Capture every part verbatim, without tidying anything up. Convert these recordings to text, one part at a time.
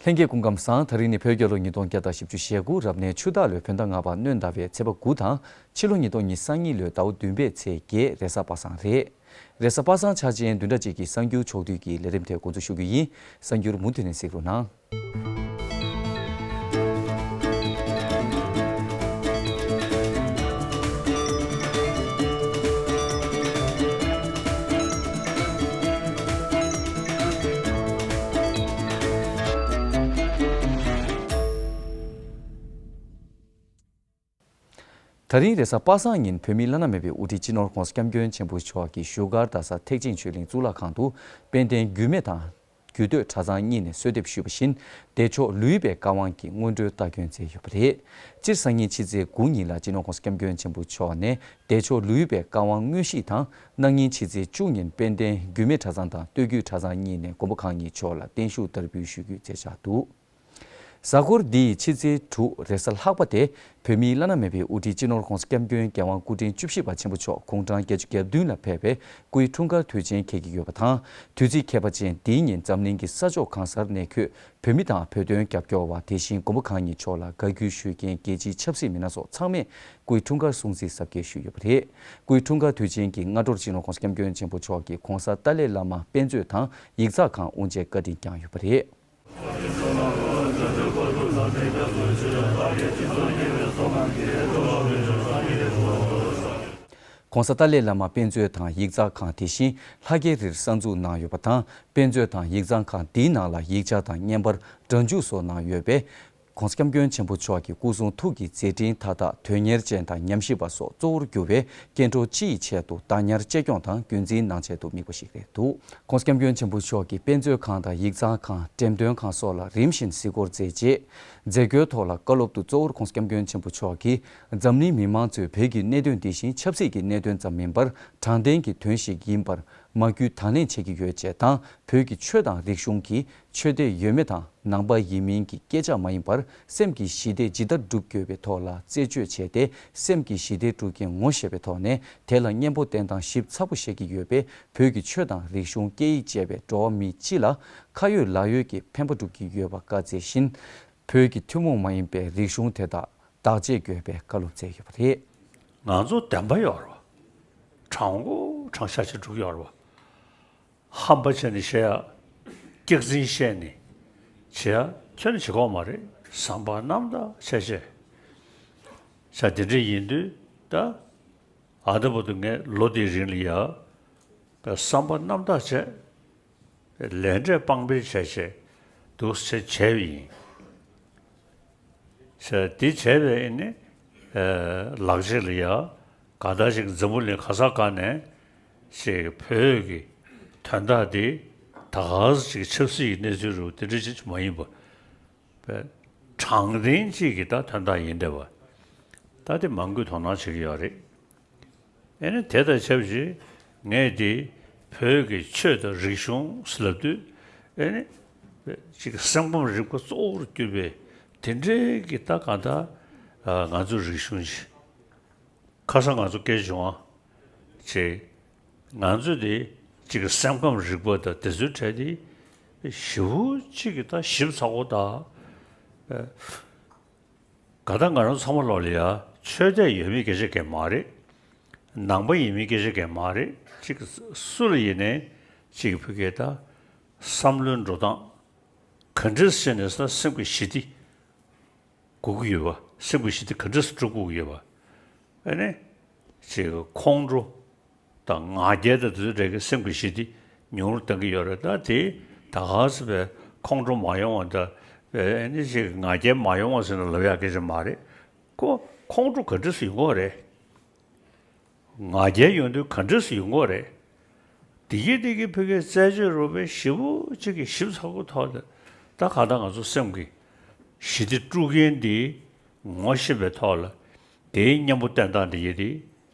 ལྷན་རྒྱས་སྐུ་ཁམས་བཟང་། ད་རིང་ནི་བོད་རྒྱལ་ལོ་ཉིས་སྟོང་བརྒྱ་དང་བཞི་བཅུ་ཞེ་དགུ་རབ་གནས་ཆུ་སྟག་ལོའི་བོད་ཟླ་ལྔ་པ་སྣྲོན་ཟླ་བའི་ཚེས་པ་དགུ་དང་ཕྱི་ལོ་ཉིས་སྟོང་ཉི་ཤུ་རྩ་གཉིས་ལོའི་ཟླ་བ་བདུན་པའི་ཚེས་བརྒྱད་རེས་གཟའ་པ་སངས་རེད། རེས་གཟའ་པ་སངས་འཆར་ཅན་བདུན་ཕྲག་གཅིག་གི་གསར་འགྱུར་ཕྱོགས་བསྡུས་ཀྱི་ལས་རིམ་དེ་འགོ་འཛུགས་ཞུ་རྒྱུ་ཡིན། གསར་འགྱུར་མུ་མཐུད་ནས་གཟིགས་རོགས་གནང་། ད་རིང་རེས་གཟའ་པ་སངས་ཉིན་བོད་མིའི་བླ་ན་མེད་པའི་དབུ་ཁྲིད་སྤྱི་ནོར་༧གོང་ས་༧སྐྱབས་མགོན་ཆེན་པོ་མཆོག་གིས་བཞུགས་སྒར་རྡ་ས་ཐེག་ཆེན་ཆོས་གླིང་གཙུག་ལག་ཁང་དུ་དཔལ་ལྡན་རྒྱུད་སྨད་དང་རྒྱུད་སྟོད་གྲྭ་ཚང་གཉིས་ནས་གསོལ་འདེབས་ཞུས་པ་བཞིན། བདེ་མཆོག་ལུས་པའི་བཀའ་དབང་གི་སྔོན་འགྲོའི་རྟ་སྐྱོན་མཛད་ཡོད་པ་རེད། སྤྱིར་སང་ཉིན་ཕྱི་ཚེས་དགུ་ཉིན་ལ་སྤྱི་ནོར་༧གོང་ས་༧སྐྱབས་མགོན་ཆེན་པོ་མཆོག་ནས་བདེ་མཆོག་ལུས་པའི་བཀའ་དབང་དངོས་གཞི་དང་། གནངས་ཉིན་ཕྱི་ཚེས་བཅུ་ཉིན་དཔལ་ལྡན་རྒྱུད་སྨད་གྲྭ་ཚང་དང་སྟོད་རྒྱུད་གྲྭ་ཚང་གཉིས་ནས་མགོན་པོ་གང་ཉིད་མཆོག་ལ་བརྟན་བཞུགས་བསྟར་འབུལ་ཞུ་རྒྱུའི་མཛད་འཆར་འདུག་གཟའ་འཁོར་འདིའི་ཕྱི་ཚེས་དྲུག་རེས་གཟའ་ལྷག་པ་དེ་བོད་མིའི་བླ་ན་མེད་པའི་དབུ་ཁྲིད་སྤྱི་ནོར་༧གོང་ས་༧སྐྱབས་མགོན་རྒྱལ་དབང་སྐུ་ཕྲེང་བཅུ་བཞི་པ་ཆེན་པོ་མཆོག་དགུང་གྲངས་བརྒྱད་ཅུ་གྱ་བདུན་ལ་ཕེབས་པའི་སྐུའི་འཁྲུངས་སྐར་དུས་ཆེན་འཁེལ་གྱི་ཡོད་པ་དང་། དུས་ཚིགས་ཁྱད་པར་ཅན་འདིའི་ཉིན་འཛམ་གླིང་གི་ས་ཕྱོགས་གང་སར་གནས་འཁོད་བོད་མི་དང་བོད་དོན་རྒྱབ་སྐྱོར་བ། དེ་བཞིན་མགོན་པོ་གང་ཉིད་མཆོག་ལ་བཀའ་བཀྱོན་ཞུ་མཁན་རྒྱལ་སྤྱིའི་ཆབ་སྲིད་མི་སྣ་སོགས་ཚང་མས་སྐུའི་འཁྲུངས་སྐར་སྲུང་བརྩི་གཟབ་རྒྱས་ཞུས་ཡོད་པ་རེད། སྐུའི་འཁྲུངས་སྐར་དུས་ཆེན་གྱི་སྔ་དྲོར་སྤྱི་ནོར་༧གོང་ས་༧སྐྱབས་མགོན་ཆེན་པོ་མཆོག་གིས་༧གོང་ས་ཏཱ་ལའི་བླ་མ་དཔེ་མཛོད་དང་ཡིག་ཚགས་ཁང་དབུ་འབྱེད་བཀའ་དྲིན་བསྐྱངས་ཡོད་པ་རེད། ༧གོང་ས་ཏཱ་ལའི་བླ་མ་དཔེ་མཛོད་དང་ཡིག་ཚགས་ཁང་། དེ་བཞིན་ལྷ་རྒྱལ་རིར་གསར་འཛུགས་གནང་ཡོད་པ་དང་། དཔེ་མཛོད་དང་ཡིག་ཚགས་ཁང་འདིའི་ནང་ལ་ཡིག་ཆ་དང་བརྙན་པར། སྒྲ་འཇུག་སོགས་གནང་ཡོད་པས། ༧གོང་ས་༧སྐྱབས་མགོན་ཆེན་པོ་མཆོག་གི་སྐུ་གསུང་ཐུགས་ཀྱི་མཛད་འཕྲིན་མཐའ་དག་དོན་གཉེར་ཅན་དང་ཉམས་ཞིབ་པ་སོགས་གཙོ་བོར་གྱུར་བའི་སྐྱེ་འགྲོ་སྤྱི་ཡི་ཆེད་དུ་བདག་ཉར་གཅེས་སྐྱོང་དང་རྒྱུན་འཛིན་གནང་ཆེད་དུ་དམིགས་པ་ཞིག་རེད་འདུག ༸གོང་ས་༸སྐྱབས་མགོན་ཆེན་པོ་མཆོག་གིས་དཔེ་མཛོད་ཁང་དང་ཡིག་ཚང་ཁང་། འགྲེམས་སྟོན་ཁང་སོགས་ལ་རིམ་བཞིན་གཟིགས་སྐོར་མཛད་རྗེས། མཛད་སྒོའི་ཐོག་ལ་བཀའ་སློབ་ཏུ་གཙོ་བོར་༸གོང་ས་༸སྐྱབས་མགོན་ཆེན་པོ་མཆོག་གིས། འཛམ་གླིང་མི་མང་ཚོས་བོད་ཀྱི་གནད་དོན་འདི་བཞིན་ཆབ་སྲིད་ཀྱི་གནད་དོན་ཙམ་མིན་པར། དྲང་བདེན་གྱི་དོན་ཞིག་ཡིན་པར། མ་བརྒྱུད་དང་ལེན་བྱེད་ཀྱི་ཡོད་ཅེས་དང་། བོད་ཀྱི་ཆོས་དང་རིག་གཞུང་གིས་ཆོས་དད་ཡོད་མེད་དང་། ནང་པ་ཡིན་མིན་གྱི་སྐད་ཆ་མ་ཡིན་པར། སེམས་ཀྱི་ཞི་བདེ་ཇི་ལྟར་སྒྲུབ་དགོས་པའི་ཐོག་ལ་རྩད་གཅོད་བྱས་ཏེ། སེམས་ཀྱི་ཞི་བདེ་སྒྲུབ་མཁན་ངོ་ཤེས་པའི་ཐོག་ནས། དེ་ལ་སྙན་པོ་བསྟན་སྟངས་ཞིབ་ཚགས་པོ་བཤད་ཀྱི་ཡོད་པས། བོད་ཀྱི་ཆོས་དང་རིག་གཞུང་། སྐད་ཡིག་བཅས་པའི་འགྲོ་བ་མི་སྤྱི་ལ་ཁ་ཡོད་ལག་ཡོད་ཀྱི་ཕན་པ་སྒྲུབ་ཀྱི་ཡོད་པ་བཀའ་སྩལ་བཞིན། བོད་ཀྱི་ཐུན་མོང་མ་ཡིན་པའི་རིག་གཞུང་དེ་དག་བདག་གཅེས་དགོས་པའི་བཀའ་སློབ་སྩལ་ཡོད་པ་རེད། ང་ཚོ་བདེན་པ་ཡོད་རེད་བ། དྲང་པོ་དྲང་བཞག་ཅིག་སྒྲུབ་ཡོད་རེད་བ། ཧམ་པ་བྱས་ནས་བཤད་ཡ། སྐྱག་རྫུན་བཤད་ནས་བྱེད་ཡ་ཁྱོན་ནས་བྱེད་ཀྱི་ཡོད་མ་རེད། བསམ་པ་རྣམ་དག་བྱས་བྱས། ས་དེ་འདྲ་ཡིན་དུས་ད། ཨ་ད་བར་དུ་ངས་ལོ་དེའི་རིང་ལ་ཡ། ད་བསམ་པ་རྣམ་དག་བྱས། ལས་འབྲས་དཔང་འབེབས་བྱས་བྱས་འདུག་སེ་བྱས་པ་ཡིན། ཟེར་འདི་བྱས་པའི་ཨེ་ནི། ལག་རྗེས་ལ་ཡ། ག་ད་ཅིག་འཛམ་བུ་གླིང་ག་ས་ག་ནས་ཅིག་བོད་ཀྱི་དོན་དག་འདི་ད་ག་ཟེ་ཅིག་ཆབ་སྲིད་ཀྱི་གནས་ཚུལ་རུ་དེ་འདྲ་ཅིག་མ་ཡིན་པ། པའི་དྲང་བདེན་གཅིག་གི་ད་དོན་དག་ཡིན་བསྡད་པ། ད་དེ་མང་པོས་དོ་སྣང་བྱེད་ཀྱི་ཡོད་རེད། ཨེ་ནི་དེ་དང་ཆབས་ཅིག་ངས་དེ་བོད་ཀྱི་ཆོས་དང་རིག་གཞུང་ཟེར་ལབ་དུས། ཨེ་ནི་གཅིག་སེམས་ཁམས་རིག་པ་གཙོ་བོར་གྱུར་པའི་དེ་འདྲའི་གི་ད་གང་ལྟར་ང་ཚོ་རིག་གཞུང་ཅིག་ཁ་སང་ང་ཚོ་སྐད་བྱུང་བ་ཅིག་ང་ཚོ་དེ་གཅིག་གི་སེམས་ཁམས་རིག་པ་དང་དེ་ཚོའི་གྲས་དེ་ཞེ་པོ་ཅིག་གི་ད་ཞིབ་ཚགས་པོ་དང་། ག་ད་ང་རང་ཚང་མ་ལོག་ལ་ཡ་ཆོས་དད་ཡོད་མེད་སྐད་ཆ་གང་ཡང་མ་རེད། ནང་པ་ཡིན་མིན་སྐད་ཆ་གང་ཡང་མ་རེད། གཅིག་གི་སུ་ལ་ཡིན་ནའི་གཅིག་གི་ཕ་གིའི་ད་བསམ་བློའི་འགྲོ་སྟངས་ག་འདྲས་བྱས་ནས་ཟེར་ན་སེམས་ཀྱི་ཞི་བདེ་དགོས་ཀྱི་ཡོད་པ། སེམས་ཀྱི་ཞི་བདེ་ག་འདྲས་སེ་སྒྲུབ་དགོས་ཀྱི་ཡོད་པ། ཨ་ནི་ཅིག་ཁོང་ཁྲོ་དང་ང་རྒྱལ་དང་དེ་ཚོ་འདྲ་གི་སེམས་ཀྱི་ཞི་བདེ་ཉུང་རུ་གཏང་གི་ཡོད་རེད། ད་དེ་ད་ག་ཟེ་བའི་ཁོང་ཁྲོ་མ་ཡོང་བ་དང་ཨ་ནི་ཅིག་ང་རྒྱལ་མ་ཡོང་བ་ཟེར་ནས་ལབ་ཡག་སྐད་ཆ་མ་རེད། ཁོ་ཁོང་ཁྲོ་ག་འདྲས་སེ་ཡོང་གི་རེད། ང་རྒྱལ་ཡོང་དུས་ག་འདྲས་སེ་ཡོང་གི་རེད། དེ་གི་དེ་གི་ཕ་གིའི་རྩད་གཅོད་རུ་བའི་ཞེ་པོ་ཅིག་གི་ཞིབ་ཚགས་པོ་ཐོག་ལ་ད་ག་ད་ང་ཚོ་སེམས་ཀྱི་ཞི་བདེ་དཀྲུག་མཁན་འདི་ངོ་ཤེས་པའི་ཐོག་ལ་དེའི་གཉེན་པོ་བསྟེན་སྟངས་འདི་ཡིན་ཏེ།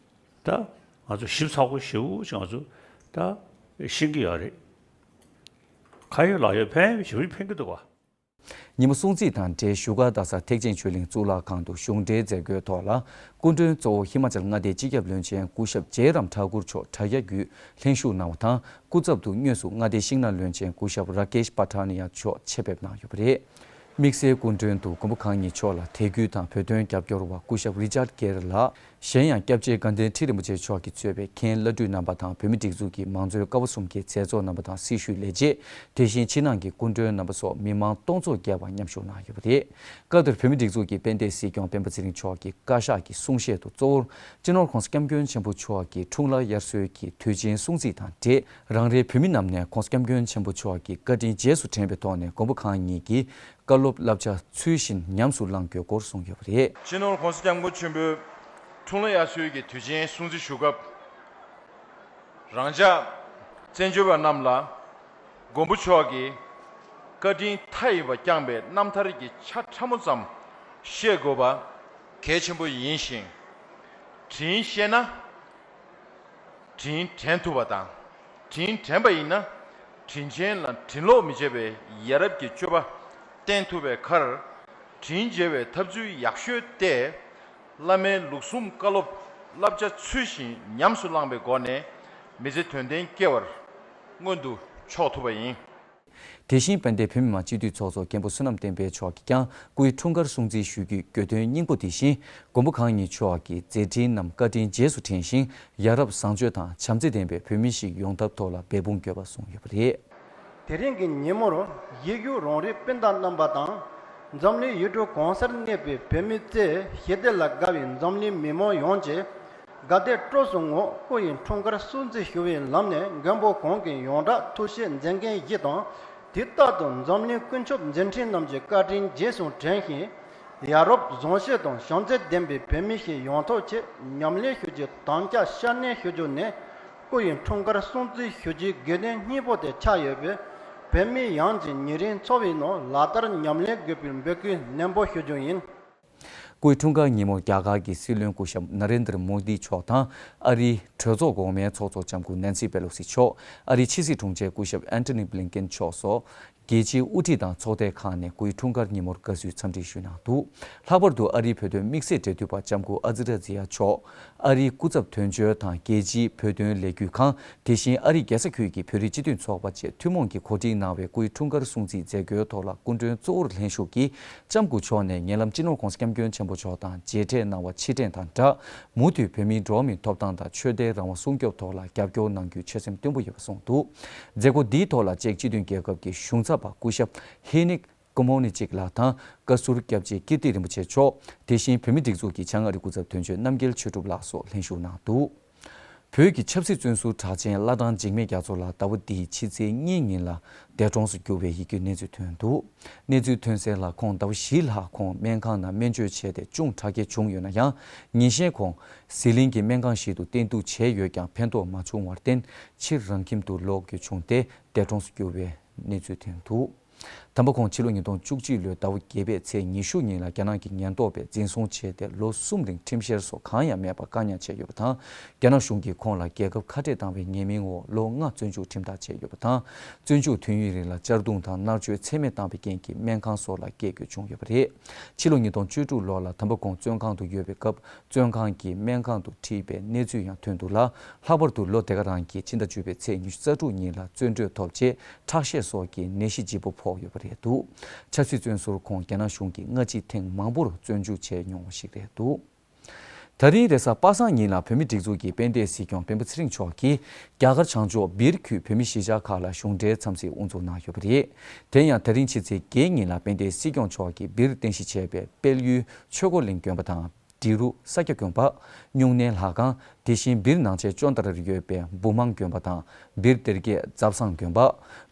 ད་ང་ཚོ་ཞིབ་ཚགས་པོ་ཞེ་པོ་ཅིག་ང་ཚོ་ད་ཤེས་ཀྱི་ཡོད་རེད། ཁ་ཡོད་ལག་ཡོད་ཕན་ཞེ་པོ་ཅིག་ཕན་གྱི་འདུག་བ། ཉིན་མོ་སྲུང་བརྩི་དང་འབྲེལ་བཞུགས་སྒར་རྡ་ས་ཐེག་ཆེན་ཆོས་གླིང་གཙུག་ལག་ཁང་དུ་གཞུང་འབྲེལ་མཛད་སྒོའི་ཐོག་ལ། སྐུ་མགྲོན་གཙོ་བོ་ཧི་མ་ཅལ་མངའ་སྡེའི་སྤྱི་ཁྱབ་བློན་ཆེན་སྐུ་ཞབས་ཇེ་རམ་ཐ་ཀུར་མཆོག་དྲ་རྒྱ་བརྒྱུད་ལྷན་ཞུགས་གནང་བ་དང་། སྐུ་ཚབ་ཏུ་དངོས་སུ་མངའ་སྡེའི་ཤིང་ནགས་བློན་ཆེན་སྐུ་ཞབས་ར་ཀེཤ་པ་ཐ་ནི་ཡ་མཆོག་ཆེད་ཕེབས་གནང་ཡོད་པ་རེད། དམིགས་བསལ་སྐུ་མགྲོན་དུ་མགོན་པོ་གང་ཉིད་མཆོག་ལ་དད་གུས་དང་བོད་དོན་རྒྱབ་སྐྱོར་བ་སྐུ་ཞབས་རི་ཅར་གེར་ལགས། གཞན་ཡང་། སྐྱབས་རྗེ་དགའ་ལྡན་ཁྲི་རིན་པོ་ཆེ་མཆོག་གིས་གཙོས་པའི་མཁན་བླ་སྤྲུལ་རྣམ་པ་དང་། བོད་མིའི་སྒྲིག་འཛུགས་ཀྱི་མང་གཙོའི་ཀ་བ་གསུམ་གྱི་མཛད་གཙོ་རྣམ་པ་དང་། སྲི་ཞུའི་ལས་བྱེད། དེ་བཞིན་ཕྱི་ནང་གི་སྐུ་མགྲོན་རྣམ་པ་སོགས་མི་མང་སྟོང་ཚོ་བརྒལ་བ་མཉམ་ཞུགས་གནང་ཡོད་པ་རེད། སྐབས་དེར་བོད་མིའི་སྒྲིག་འཛུགས་ཀྱི་དཔལ་ལྡན་སྲིད་སྐྱོང་སྤེན་པ་ཚེ་རིང་མཆོག་གིས་བཀའ་ཤག་གི་གསུང་བཤད་དུ། གཙོ་བོར་སྤྱི་ནོར་༸གོང་ས་༸སྐྱབས་མགོན་ཆེན་པོ་མཆོག་གི་འཁྲུངས་ལྷ་དབྱར་གསོལ་གྱི་དུས་ཆེན་སྲུང་བརྩི་དང་འབྲེལ། རང་རེའི་བོད་མི་རྣམས་ནས་༸གོང་ས་༸སྐྱབས་མགོན་ཆེན་པོ་མཆོག་གི་བཀའ་དྲིན་རྗེས་སུ་དྲན་པའི་ཐོག་ནས། མགོན་པོ་གང་ཉིད་ཀྱི་བཀའ་སློབ་བསླབ་བྱ་ཚུལ་བཞིན་ཉམས་སུ་བླང་རྒྱུའི་སྐོར་གསུངས་ཡོད་པ་རེད། སྤྱི་ནོར་༸གོང་ས་༸སྐྱབས་མགོན་ཆེན་པོའི་འཁྲུངས་ལྷ་དབྱར་གསོལ་གྱི་དུས་ཆེན་སྲུང་བརྩི་ཞུ་སྐབས། རང་ཅག་བཙན་བྱོལ་བ་རྣམས་ལ་མགོན་པོ་མཆོག་གི་བཀའ་དྲིན་མཐའ་ཡས་པ་བསྐྱངས་པའི་རྣམ་ཐར་གྱི་ཆ་ཕྲ་མོ་ཙམ་ཤེས་དགོས་པ་གལ་ཆེན་པོ་ཡིན་ཞིང་། དྲིན་ཤེས་ན། དྲིན་དྲན་ཐུབ་པ་དང་། དྲིན་དྲན་པ་ཡིན་ན། དྲིན་ཆེན་ལ་དྲིན་ལོག་མི་བྱེད་པའི་ཡ་རབས་ཀྱི་སྤྱོད་པ་བསྟེན་ཐུབ་པའི་ཁར། དྲིན་འཇལ་བའི་ཐབས་ཚུལ་ཡག་ཤོས་ཏེ། བླ་མའི་ལུགས་གསུམ་བཀའ་སློབ་བསླབ་བྱ་ཚུལ་བཞིན་ཉམས་སུ་བླངས་པའི་སྒོ་ནས། མི་ཚེ་དོན་ལྡན་སྐྱེལ་བར་སྔོན་དུ་ཕྱོགས་ཐུབ་པ་ཡིན། དེ་བཞིན་དཔལ་ལྡན་བོད་མི་མང་སྤྱི་འཐུས་ཚོགས་གཙོ་མཁན་པོ་བསོད་ནམས་བསྟན་འཕེལ་མཆོག་གིས་ཀྱང་སྐུའི་འཁྲུངས་སྐར་སྲུང་བརྩི་ཞུ་རྒྱུའི་དགོས་དོན་སྙིང་པོ་དེ་བཞིན། མགོན་པོ་གང་ཉིད་མཆོག་གི་མཛད་འཕྲིན་རྣམས་བཀའ་དྲིན་རྗེས་སུ་དྲན་ཞིང་། ཡ་རབས་བཟང་སྤྱོད་དང་བྱམས་བརྩེ་ལྡན་པའི་བོད་མི་ཞིག་ཡོང་ཐབས་ཐོག་ལ་འབད་འབུངས་དགོས་པ་གསུངས་ཡོད་པ་རེད། དེ་རིང་གི་ཉིན་མོར་ཡིད་གཡུག་རང་རིགས་སྤུན་ཟླ་རྣམ་པ་དང་། འཛམ་གླིང་ཡུལ་གྲུ་གང་སར་གནས་པའི་བོད་མི་བཅས་ཞི་བདེ་ལ་དགའ་བའི་འཛམ་གླིང་མི་མང་ཡོངས་ཀྱིས། དགའ་དད་སྤྲོ་གསུམ་ངང་སྐུ་ཡི་འཁྲུངས་སྐར་སྲུང་བརྩི་ཞུ་བའི་ལམ་ནས། མགོན་པོ་གང་གི་ཡོངས་གྲགས་ཐུགས་བཞེད་མཛད་འགན་བཞེས་དང་། དུས་རྟག་ཏུ་འཛམ་གླིང་ཀུན་ཁྱབ་མཛད་འཕྲིན་རྣམས་ཀྱི་བཀའ་དྲིན་རྗེས་སུ་དྲན་ཞིང་། ཡ་རབས་བཟང་སྤྱོད་དང་བྱམས་བརྩེ་ལྡན་པའི་བོད་མི་ཞིག་ཡོང་ཐབས་ཆེད་ཉམས་ལེན་ཞུ་རྒྱུ་དམ་བཅའ་བཤམས་གནས་ཞུ་རྒྱུ་ནི། སྐུ་ཡི་འཁྲུངས་སྐར་སྲུང་བརྩི་ཞུ་རྒྱུའི་དགོས་དོན་སྙིང་པོ་དེ་ཆགས་ཡོད་པས། བོད་མི་ཡོངས་ཀྱིས་ཉིན་རེའི་འཚོ་བའི་ནང་ལག་བསྟར་ཉམས་ལེན་དགོས་པའི་འབོད་སྐུལ་ནན་པོ་ཞུ་རྒྱུ་ཡིན། སྐུའི་འཁྲུངས་སྐར་ཉིན་མོར་རྒྱ་གར་གྱི་སྲིད་བློན་སྐུ་ཞབས་ན་རེན་དྲ་མོ་དི་མཆོག་དང་། ཨ་རིའི་གྲོས་ཚོགས་འོག་མའི་ཚོགས་གཙོ་ལྕམ་སྐུ་ནན་སི་པེ་ལོ་སི་མཆོག་ཨ་རིའི་ཕྱི་སྲིད་དྲུང་ཆེ་སྐུ་ཞབས་ཨན་ཐོ་ནི་བྷི་ལིན་ཀེན་མཆོག་སོགས། རྒྱལ་སྤྱིའི་དབུ་ཁྲིད་དང་ཚོགས་སྡེ་ཁག་ནས་སྐུའི་འཁྲུངས་སྐར་ཉིན་མོར་དགའ་བསུའི་འཚམས་འདྲི་ཞུས་གནང་འདུག་ལྷག་པར་དུ་ཨ་རིའི་བོད་དོན་དམིགས་བསལ་འབྲེལ་མཐུད་པ་ལྕམ་སྐུ་ཨ་ཛི་ར་ཛི་ཡ་མཆོག་ཨ་རིའི་སྐུ་ཚབ་དོན་གཅོད་དང་། རྒྱལ་སྤྱིའི་བོད་དོན་ལས་འགུལ་ཁང་། དེ་བཞིན་ཨ་རིའི་རྒྱལ་ས་ཁུལ་གྱི་བོད་རིགས་སྤྱི་མཐུན་ཚོགས་པ་བཅས་ཐུན་མོང་གིས་གོ་སྒྲིག་གནང་བའི་སྐུའི་འཁྲུངས་སྐར་སྲུང་བརྩིའི་མཛད་སྒོའི་ཐོག་ལ་སྐུ་མགྲོན་གཙོ་བོར་ལྷན་ཞུགས་ཀྱིས། ལྕམ་སྐུ་མཆོག་ནས་ཉེ་ལམ་སྤྱི་ནོར་༸གོང་ས་༸སྐྱབས་མགོན་ཆེན་པོ་མཆོག་དང་མཇལ་འཕྲད་གནང་བ་ཕྱིར་དྲན་དང་སྦྲགས། མུ་མཐུད་བོད་མིའི་འགྲོ་བ་མིའི་ཐོབ་ཐང་དང་ཆོས་དད་རང་དབང་སྲུང་སྐྱོབ་ཐོག་ལ་རྒྱབ་སྐྱོར་གནང་རྒྱུའི་ཆོད་སེམས་བརྟན་པོ་ཡོད་པ་གསུངས་འདུག་མཛད་སྒོ་འདིའི་ཐོག་ལ་ཅེཀ་སྤྱི་མཐུན་རྒྱལ་ཁབ་ཀྱི་གཞུང་ཚབ་པ་སྐུ་ཞབས་ཧེ་ནིག་ཀོ་མོ་ནི་ཅིག་ལགས་དང་། བཀའ་ཟུར་སྐྱབས་རྗེ་ཀིརྟི་རིན་པོ་ཆེ་མཆོག་དེ་བཞིན་བོད་མིའི་སྒྲིག་འཛུགས་ཀྱི་བྱང་ཨ་རི་སྐུ་ཚབ་དོན་གཅོད་རྣམ་རྒྱལ་ཆོས་གྲུབ་ལགས་སོགས་ལྷན་ཞུགས་གནང་འདུག་བོད་ཀྱི་ཆབ་སྲིད་བཙོན་ཟུར་གྲགས་ཅན་བླ་བྲང་འཇིགས་མེད་རྒྱ་མཚོ་ལགས་ཟླ་བ་འདིའི་ཕྱི་ཚེས་གཉིས་ཉིན་ལ་འདས་གྲོངས་སུ་གྱུར་བའི་ཡི་གེའི་གནས་ཚུལ་ཐོན་འདུག་གནས་ཚུལ་ཐོན་གསལ་ལ། ཁོང་ཟླ་བ་བཞི་ལྷག་ཁོང་སྨན་ཁང་ནང་སྨན་བཅོས་བྱས་ཏེ་ཅུང་དྲག་སྐྱེད་བྱུང་ཡོད་ན་ཡང་། ཉིན་ཤས་ཁོང་ཟི་ལིང་གི་སྨན་ཁང་ཞིག་ཏུ་བསྟེན་གཏུགས་བྱས་ཡོད་ཀྱང་ཕན་ཐོགས་མ་བྱུང་བར་བརྟེན། ཕྱིར་རང་ཁྱིམ་དུ་ལོག་རྒྱུ་བྱུང་སྟེ་འདས་གྲོངས་སུ་གྱུར་བའི་གནས་ཚུལ་ཐོན་འདུག་དམ་པ་ཁོང་ཕྱི་ལོ་ཉིས་སྟོང་བཅུ་གཅིག་ལོའི་ཟླ་བ་བརྒྱད་པའི་ཚེས་ཉི་ཤུ་ཉིན་ལ་རྒྱ་ནག་གི་ཉེན་རྟོག་པས་འཛིན་བཟུང་བྱས་ཏེ་ལོ་གསུམ་རིང་ཁྲིམས་བཤེར་སོགས་གང་ཡང་མེད་པར་བཀག་ཉར་བྱས་ཡོད་པ་དང་། རྒྱ་ནག་གཞུང་གིས་ཁོང་ལ་རྒྱལ་ཁབ་ཁ་བྲལ་བཏང་བའི་ཉེས་མིང་འོག་ལོ་ལྔ་བཙོན་འཇུག་ཁྲིམས་ཐག་བཅད་ཡོད་པ་དང་། བཙོན་འཇུག་དུས་ཡུན་རིང་ལ་གཅར་རྡུང་དང་མནར་གཅོད་ཚད་མེད་བཏང་བའི་རྐྱེན་གྱིས་སྨན་ཁང་སོགས་ལ་བསྐྱལ་དགོས་བྱུང་ཡོད་པ་རེད། ཕྱི་ལོ་ཉིས་སྟོང་བཅུ་དྲུག་ལོ་ལ་དམ་པ་ཁོང་བཙོན་ཁང་དུ་ཡོད་པའི་སྐབས། བཙོན་ཁང་གིས་སྨན་ཁང་དུ་ཁྲིད་པའི་གནས་ཚུལ་ཡང་ཐོན་འདུག་ལ། ལྷག་པར་དུ་ལོ་དེ་ག་རང་གི་ཕྱི་ཟླ་བཅུ་པའི་ཚེས་ཉི་ཤུ་རྩ་དྲུག་ཉིན་ལ་བཙོན་གྲོལ་ཐོབ་རྗེས་ཁྲག་ཤེད་སོགས་ཀྱི་ནད་གཞི་ལྗིད་པོ་ཕོག་ཡོད་པ་རེད་འདུག་ཆབ་སྲིད་བཙོན་ཟུར་ཁོང་རྒྱ་ནག་གཞུང་གིས་སྔ་ཕྱི་ཐེངས་མང་པོར་བཙོན་འཇུག་བྱས་མྱོང་བ་ཞིག་རེད་འདུག་ད་རིང་རེས་གཟའ་པ་སངས་ཉིན་ལ་བོད་མིའི་སྒྲིག་འཛུགས་ཀྱི་དཔལ་ལྡན་སྲིད་སྐྱོང་སྤེན་པ་ཚེ་རིང་མཆོག་གིས་རྒྱ་གར་བྱང་ཕྱོགས་སྦིར་ཁུལ་བོད་མིའི་གཞིས་ཆགས་ཁག་ལ་གཞུང་འབྲེལ་འཚམས་གཟིགས་དབུ་འཛུགས་གནང་ཡོད་པ་རེད། དེ་ཡང་ད་རིང་ཕྱི་ཚེས་བརྒྱད་ཉིན་ལ་དཔལ་ལྡན་སྲིད་སྐྱོང་མཆོག་གིས་སྦིར་རྟེན་གཞི་བྱས་པའི་དཔལ་ཡུལ་ཆོས་འཁོར་གླིང་དགོན་པ་དང་། འབྲི་རུ་ས་སྐྱ་དགོན་པ། སྨྱུང་གནས་ལྷ་ཁང་། དེ་བཞིན་སྦིར་ནང་ཆེན་ཅོན་ཏ་རར་ཡོད་པའི་བུ་མང་དགོན་པ་དང་། སྦིར་སྡེ་དགེ་རྫབ་བཟང་དགོན་པ།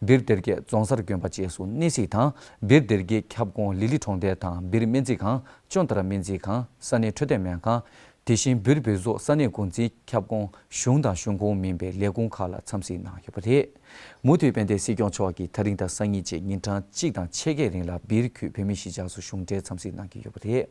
སྦིར་སྡེ་དགེ་རྫོང་སར་དགོན་པ་བཅས་སུ་གནས་གཟིགས་དང་། སྦིར་སྡེ་དགེ་ཁྱབ་ཁོངས་ལི་ལི་གྲོང་རྡལ་དང་སྦིར་སྨན་རྩིས་ཁང་། ཅོན་ཏ་ར་སྨན་རྩིས་ཁང་། ས་གནས་འཕྲོད་བསྟེན་སྨན་ཁང་། དེ་བཞིན་སྦིར་བོད་སོག་ས་གནས་འགོ་འཛིན་ཁྱབ་ཁོངས་གཞུང་དང་གཞུང་ཁོངས་མིན་པའི་ལས་ཁུངས་ཁག་ལ་འཚམས་གཟིགས་གནང་ཡོད་པ་རེད། མུ་མཐུད་དཔལ་ལྡན་སྲིད་སྐྱོང་མཆོག་གིས་ད་རིང་དང་སང་ཉིན་བཅས་ཉིན་གྲངས་གཅིག་དང་ཕྱེད་ཀའི་རིང་ལ་སྦིར་ཁུལ་བོད་མིའི་གཞིས་ཆགས་སུ་གཞུང་འབྲེལ་འཚམས་གཟིགས་གནང་གི་ཡོད་པ་རེད།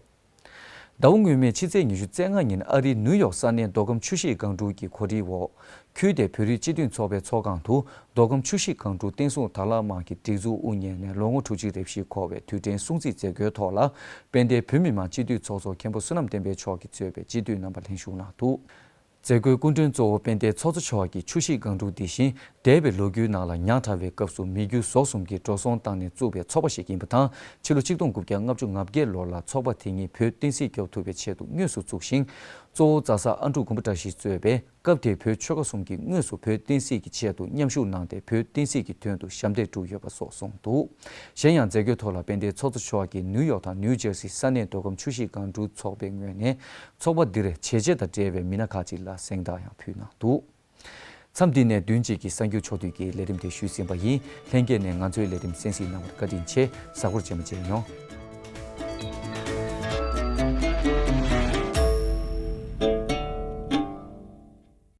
ཟླ་བ་སྔོན་མའི་ཕྱི་ཚེས་ཉི་ཤུ་རྩ་ལྔ་ཉིན་ཨ་རིའི་ནིའུ་ཡོག་ས་གནས་མདོ་ཁམས་ཆུ་བཞི་སྒང་དྲུག་གི་གོ་སྒྲིག་འོག་ཁུལ་དེའི་བོད་རིགས་སྤྱི་མཐུན་ཚོགས་པའི་ཚོགས་ཁང་དུ་མདོ་ཁམས་ཆུ་བཞི་སྒང་དྲུག་བསྟན་སྲུང་དར་ལག་དམག་གི་སྒྲིག་འཛུགས་དབུ་བརྙེས་ནས་ལོ་ངོ་དྲུག་ཅུ་རེ་བཞི་འཁོར་བའི་དུས་དྲན་སྲུང་བརྩི་མཛད་སྒོའི་ཐོག་ལ། དཔལ་ལྡན་བོད་མི་མང་སྤྱི་འཐུས་ཚོགས་གཙོ་མཁན་པོ་བསོད་ནམས་བསྟན་འཕེལ་མཆོག་གིས་གཙོས་པའི་སྤྱི་འཐུས་རྣམ་པ་ལྷན་ཞུགས་གནང་འདུག་མཛད་སྒོའི་སྐུ་མགྲོན་གཙོ་བོ་དཔལ་ལྡན་ཚོགས་གཙོ་མཆོག་གིས་ཆུ་བཞི་སྒང་དྲུག་འདི་བཞིན་འདས་པའི་ལོ་རྒྱུས་ནང་ལ་ཉག་ཕྲ་བའི་སྐབས་སུ་མི་རྒྱུ་ཟོག་གསུམ་གྱིས་འགྲོ་སོང་བཏང་ནས་བཙུགས་པའི་ཚོགས་པ་ཞིག་ཡིན་པ་དང་། ཕྱི་ལོ་ཆིག་སྟོང་དགུ་བརྒྱ་ལྔ་བཅུ་ང་བརྒྱད་ལོ་ལ་ཚོགས་པ་དེ་ཉིད་བོད་བསྟན་སྲིད་སྐྱོབ་ཐུབ་པའི་ཆེད་དུ་དངོས་སུ་བཙུགས་ཤིང་། གཙོ་བོ་རྫ་ས་ཨ་འབྲུག་དགོན་པ་བཀྲ་ཤིས་གཙོས་པའི་སྐབས་དེའི་བོད་ཆོལ་ཁ་གསུམ་གྱིས་དངོས་སུ་བོད་བསྟན་སྲིད་ཀྱི་ཆེད་དུ་མཉམ་ཞུགས་གནང་སྟེ་བོད་བསྟན་སྲིད་ཀྱི་དོན་དུ་ཞབས་འདེགས་བསྒྲུབས་ཡོད་པ་སོགས་གསུངས་འདུག་གཞན་ཡང་མཛད་སྒོའི་ཐོག་ལ་དཔལ་ལྡན་ཚོགས་གཙོ་མཆོག་གིས་ནིའུ་ཡོག་དང་ནིའུ་ཇར་སི་ས་གནས་མདོ་ཁམས་ཆུ་བཞི་སྒང་དྲུག་ཚོགས་པའི་ངོས་ནས་ཚོགས་པ་འདིར་བྱས་རྗེས་དང་འབྲེལ་བའི་མི་སྣ་ཁག་ཅིག་ལ་གཟེངས་རྟགས་ཡང་ཕུལ་གནང་འདུག་མཚམས་འདི་ནས་བདུན་གཅིག་གི་གསར་འགྱུར་ཕྱོགས་བསྡུས་ཀྱི་ལས་རིམ་དེ་ཞུས་ཟིན་པ་ཡིན། ལྷན་རྒྱས་ནས་ང་ཚོའི་ལས་རིམ་གསན་གཟིགས་གནང་བར་བཀའ་དྲིན་ཆེ། གཟའ་འཁོར་རྗེས་མ་མཇལ་ཡོང་།